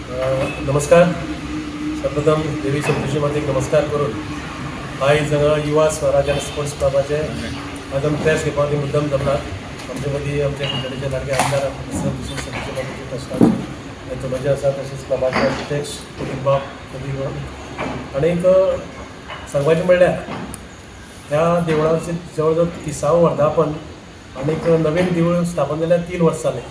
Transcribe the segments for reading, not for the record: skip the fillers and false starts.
नमस्कार. सर्वप्रथम देवी संतोषी मातेक नमस्कार करून आयज हांगा युवा स्वराज आनी स्पोर्ट्स क्लबाचे आज आमी प्रेस घेवपा खातीर मुद्दम जमला. आमचे मदीं आमचे कुडचडेचे लाडके आमदार तशेंच संतोषी मातेचे ट्रस्टाचे चलोजे आसा, तशेंच क्लबाचे अध्यक्ष प्रदीप बाब, प्रदीप बाब. आनीक सांगपाचें म्हणल्यार ह्या देवळाचे जवळ जवळ 30वो वर्धापन आनीक नवीन देवूळ स्थापन जाल्यार 3 वर्सां जालीं.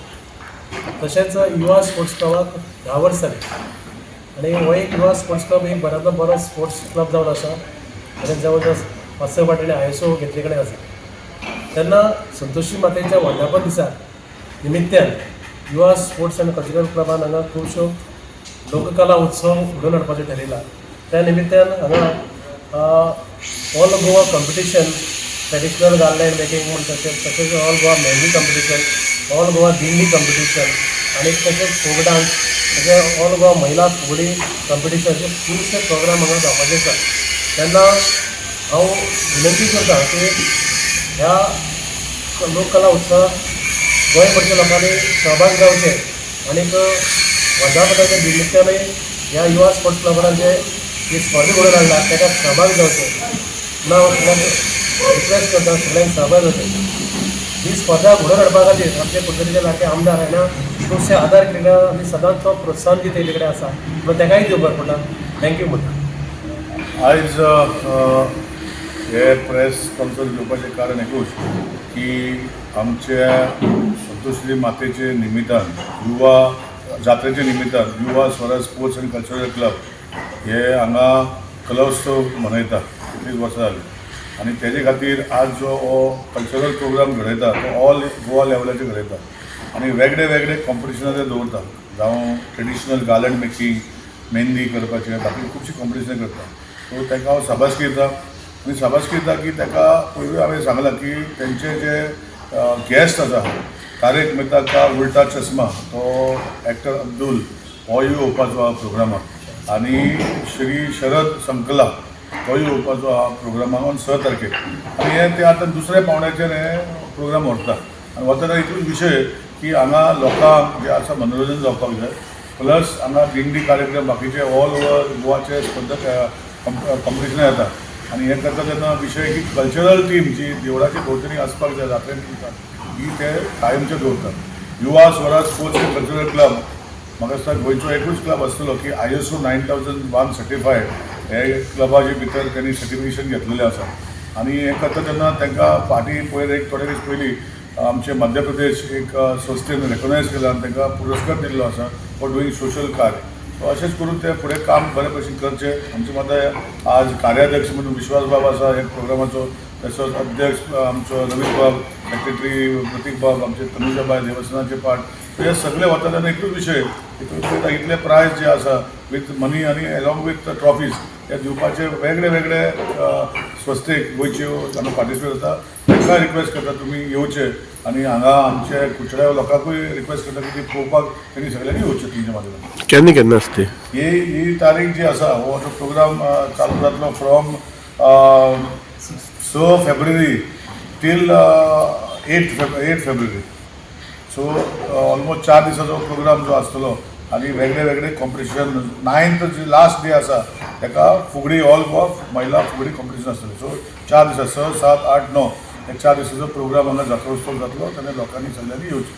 तशेंच युवा स्पोर्ट्स क्लबाक 10 वर्सां जालीं आनी हो एक युवा स्पोर्ट्स क्लब एक बऱ्यांतलो बरो स्पोर्ट्स क्लब जावन आसा आनी जवळ जवळ पांच स फावटी आयएसओ घेतले कडेन आसा. तेन्ना संतोषी मातेच्या वर्धापन दिसा निमित्यान युवा स्पोर्ट्स आनी कल्चरल क्लबान हांगा खुबश्यो लोककला उत्सव घडोवन हाडपाचें ठरयलां. त्या निमित्यान हांगा All Goa competition traditional garland making म्हूण, तशेंच तशेंच all Goa mehndi competition, all Goa दिंडी कॉम्पिटिशन आनी तशेंच फोक डान्स, तशें ऑल गोवा महिला फुगडी कॉम्पिटिशन अशे खुबशे प्रोग्राम हांगा जावपाचे आसा. तेन्ना हांव विनंती करता की ह्या लोककला उत्सवाक गोंयभरच्या लोकांनी सहभाग जावचे आनीक वर्धापनाच्या निमित्तानूय ह्या युवा स्पोर्ट्स क्लबान जे ही स्पर्धा घडोवन हाडला ताका सहभाग जावचे म्हणून हांव सगळ्यांक रिक्वेस्ट करता, सगळ्यांक सहभाग जावचे. ही स्पर्धा घडोवन हाडपा खातीर आमचे कुडचडेचे लाडके आमदार हांगा खुबशे आदार केला आनी सदांच तो प्रोत्साहन दिता कडेन आसा म्हणून ताकाय देव बरें पडटा. Thank you म्हणटा. आयज हे प्रेस कॉन्फरन्स घेवपाचें कारण एकूच की आमच्या संतोश्री मातेचे निमित्तान, युवा जात्रेच्या निमित्तान युवा स्वराज स्पोर्ट्स आनी कल्चरल क्लब हे हांगा कलोत्सव मनयता. कितलींच वर्सां जालीं आनी तेजे खातीर आज जो हो कल्चरल प्रोग्राम घडयता तो ऑल गोवा लेवलाचेर घडयता आनी वेगळे वेगळे कॉम्पिटिशनां ते दवरता, जावं ट्रेडिशनल गार्लंड मेकिंग, मेहंदी करपाचें, बाकी खुबशीं कॉम्पिटिशनां करता. सो ताका हांव शाबासकी दिता आनी शाबासकी दिता की ताका पयलूय हांवें सांगलां की तेंचे जे गेस्ट आसा, तारक मेहता का उल्टा चश्मा तो एक्टर अब्दुल होय येवपाचो आहा प्रोग्रामाक आनी श्री शरद संकला तोय येवपाचो आहा प्रोग्रामाक ऑन 6 तारखेक. आनी हे ते आतां दुसऱ्या पावंड्याचेर हे प्रोग्राम व्हरता आनी वता एकूच विशय की हांगा लोकांक जे आसा मनोरंजन जावपाक जाय, प्लस हांगा दिंडी कार्यक्रम, बाकीचे ऑल ओवर गोवाचे स्पर्धा कॉम्पिटिशनां येता. आनी हें करता तेन्ना विशय की कल्चरल टीम जी देवळाच्या भोंवतणी आसपाक जाय जात्रे निमतान, ही ते कायमचे दवरतात. युवा स्वराज स्पोर्ट्स एंड कल्चरल क्लब म्हाका दिसता गोंयचो एकूच क्लब आसतलो की आयएसओ 9001 सर्टिफायड हे क्लबाचे भितर त्यांनी सर्टिफिकेशन घेतलेलें आसा. आनी हें करता तेन्ना तांकां फाटीं पयर एक थोडे दीस पयलीं आमचे मध्य प्रदेश एक संस्थेन रेकॉग्नायज केला आनी तांकां पुरस्कार दिल्लो आसा फॉर डुईंग सोशल कार्य. सो अशेंच करून ते फुडें काम बरे भशेन करचें. आमचे मदें आज कार्याध्यक्ष म्हणून विश्वास बाब आसा ह्या प्रोग्रामाचो, तसोच अध्यक्ष आमचो रवीश बाब, सेक्रेटरी प्रतीक बाब, आमचे तनुजाबाय देवस्थानाचे पार्ट, हे सगळे वता तेन्ना एकूच विशय एकूच इतले प्रायज जे आसा विथ मनी आनी एलॉंग विथ ट्रॉफीज हे दिवपाचे वेगळे वेगळे संस्थेक गोंयच्यो हांगा पार्टिसिपेट जाता तांकां रिक्वेस्ट करता तुमी येवचे आनी हांगा आमचे कुडचड्या लोकांकूय रिक्वेस्ट करता की ती पळोवपाक तेणी सगळ्यांनी येवचें तुमच्या माध्यमांतल्यान. केन्ना केन्ना आसते? ही ही तारीख जी आसा, हो जो प्रोग्राम चालू जातलो फ्रॉम 6 फेब्रुवारी टील 8 फेब्रुवारी. सो ऑलमोस्ट 4 दिसाचो प्रोग्राम जो आसतलो आनी वेगळे वेगळे कॉम्पिटिशन. नायन्थ जी लास्ट डे आसा ताका फुगडी, ऑल गोवा महिला फुगडी कॉम्पिटिशन आसतलें. सो 4 दिसा, 6, 7, 8, 9, हे 4 दिसाचो प्रोग्राम हांगा जात्रोत्सव जातलो. तेन्ना लोकांनी सगळ्यांनी येवचें.